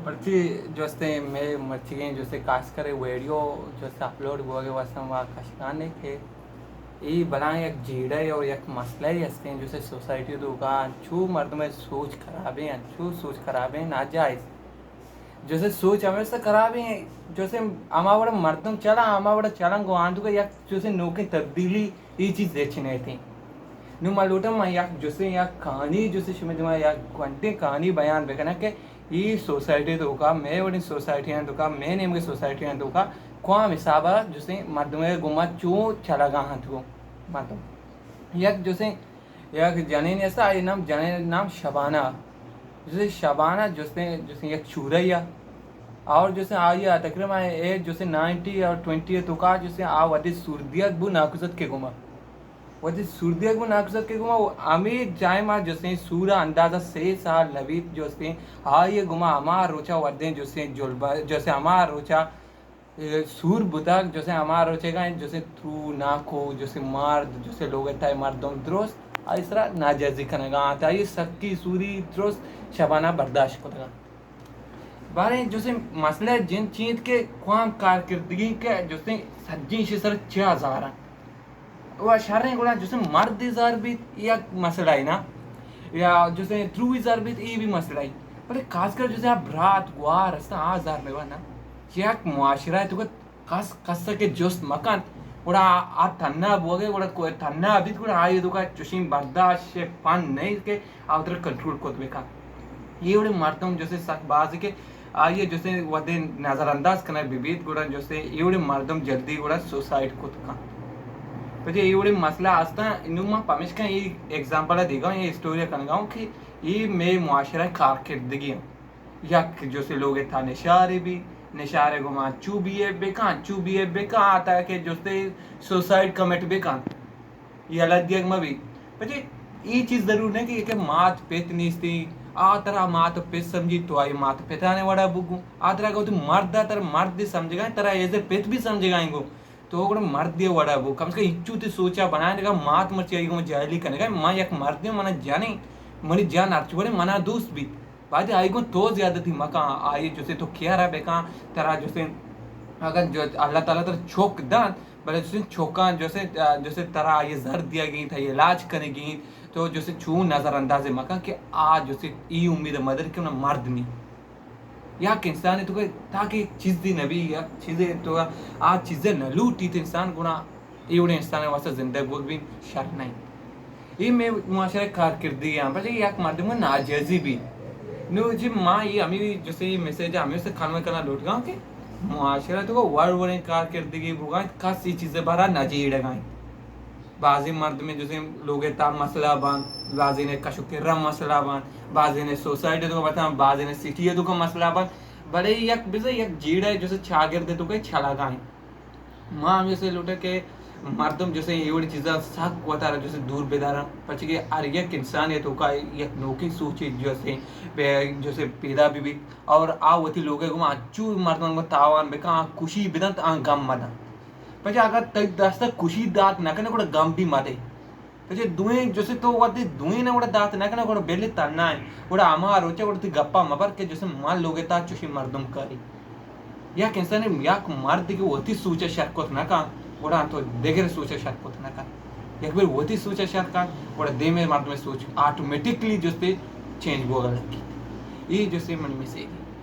مرچی جستیں مئے مرچیگیں جستیں خاص کر ویڈیو جستیں اپلوڈ بوگ ءِ واستہ ما کشگانے کہ ای بلاہیں یک جیڑہ اور یک مسئلہ ہی ہستیں، جستیں سوسائٹی توکا انچو مردم سوچ خرابیں، انچو سوچ خرابیں، ناجائز۔ جستیں سوچ ہمیشہ خرابیں، جستیں ہما وڑ مردم چلا، ہما وڑ چلن گو آنتو کا یک جستیں نوکیں تبدیلی ای چیز ہچ نہ اتیں۔ نوں ما لوٹاں ما یک جستیں یک کہانی جستیں شمئے دیما یک گونڈیں کہانی بیان بکناں کہ ای سوسائٹی توکا، مئے وڑیں سوسائٹیاں توکا، مئے نیمگے سوسائٹیاں توکا کواں حسابا جستیں مردمے گوما چو چلگا انت گو مردم۔ یک جستیں یک جنین ایسا، آئی نام، جنین نام شبانہ۔ جستیں شبانہ جستیں، جستیں یک چورہ یا اور جستیں آئی تقریباً اے جستیں نائنٹی اور ٹوئنٹی توکا جستیں آ وتی سور دیگ بو ناکوزتکے گوما۔ وتی سور دیگ بو ناکوزتکے گوما، و ہمے ٹائما جستیں سورا اندازہ سے سال نبیت جستیں آئی گوما ہما روچا ودیں جستیں جلبہ، جستیں ہما روچا، اے، سور بوتگ، جستیں ہما روچگا جستیں ترو ناکو، جستیں مرد، جستیں لوگ تای مردم درست آئی سرا ناجائزی کنگا انت، آئی سکی سوری درست شبانہ برداشت کتگا۔ باریں جستیں مسئلہ جند چینت کہ کوام کارکردگی کہ جستیں سجیں شی سر چیا زارن۔ و شریں گڑا جستیں مرد زار بیت یک مسئلہ ای نا، یا جستیں تروی زار بیت ای بھی مسئلہ ای۔ بلے خاص کر جستیں آ برات گوار استاں آ زار بہ نا۔ یک معاشرہ تو کس کس کہ جست مکنت، گڑا آ تنہا بوگے، گڑا کوئی تنہا بیت، گڑا آئی دوکا چوشیں برداشت پن نہیں کہ آ وترا کنٹرول کت بکن۔ یہ وڑیں مردم جستیں سک باز کہ آئی جستیں ودیں نظر انداز کنگ بہ بیت، گڑا جستیں یہ وڑیں مردم جلدی گڑا سوسائیڈ کت کن۔ پچے یہ وڑیں مسئلہ ہستاں، انوں ما پمشکا یہ ایگزامپل دیگا، یہ اسٹوری کنگا ہوں کہ یہ مئے معاشرہ کارکردگی ہیں۔ یک جستیں لوگ تا نشارے بی، نشارے گوما چو بی اے بکن، چو بی اے بکن، آتا کہ جستیں سوسائیڈ کمٹ بکن۔ یہ الگ دیگ مہ بی۔ پچے ای چیز ضرور نہیں کہ، کہ مات پت نیستی، آ ترا مات پت سمجھی تو آئی مات پتانے وڑا بگو۔ آ ترا کہ تو مرد، ترا مرد سمجھگا، ترا ایز اے پت بھی سمجھگا گو۔ تو گڑا مردے وڑا بو، کم سے کم انچو تی سوچا بنائے نگا، مات مرچی آئی گوں جاہلی کنگا، من یک مردے، منا جنیں، منی جان ہرچ وڑے منا دوست بیت۔ بعد آئی گوں تو زیادتی مکان، آئی جسے تو کیئر بکان، ترا جسے اگر جو اللہ تعالی ترا چوک دان، بلے جسے چوکان جسے، جسے ترا آئی زر دیا گی، تئی علاج کنگی، تو جسے چون نظر انداز مکان کہ آ جسے ای امید مدر کہ مرد نی۔ یک انسانے تو کہ تاکہ چیزی نبی، یک چیزے تو آ چیزے نہ لوٹیت انسان گنا، اے وڑیں انسان واسطہ زندگ بوگ بھی شر نہیں۔ اے میں معاشرہ کارکردگی ہاں، بلے یک مردم ناجائزی بھی۔ نو جی ما یہ ہمیں جسے یہ میسج ہمیں سے کھانا کرنا لوٹ گا کہ معاشرہ تو وڑ وڑیں کارکردگی بوگا، کس یہ چیزے بارا نہ جیڑ گا۔ بعضی مردمے جسے لوگ تا مسئلہ بان، بعضی نے کشو کرا مسئلہ بان، بعضی نے سوسائٹی تو بتان، بعضی نے سٹی تو کا مسئلہ بان۔ بلے یک بزے یک جیڑہ جسے چاگرد تو کے چلا گائیں۔ ما ہم جسے لوٹا کہ مردم جسے یہ وڑی چیزا سک وتارا جسے دور بدارا، پچے کہ ہر یک انسان ہے تو کا یک نوکی سوچے جسے پہ-، جسے پیدا بھی بھی اور آ وتی لوگے گما چو مردم کو تاوان بکا، آ خوشی بدنت، آ غم مدنت۔ پچے اگر تئی دست خوشی دات نہ کنے، گڑا غم بھی مدے۔ پچے دوئیں جسے تو وتی دوئیں نہ گڑا دات نہ کنے، گڑا بلی تنہا ہے۔ گڑا ہما روچے گڑا تی گپا مبر کہ جسے من لوگے تا چوشی مردم کاری۔ یک انسان، یک مرد کہ وتی سوچا شر کت نہ کن، گڑا تو دگر سوچا شر کت نہ کن۔ یک بار وتی سوچا شر کن، گڑا دیمے مردم سوچ آٹومیٹکلی جستے چینج بوگا لگی۔ یہ جسے من میسج۔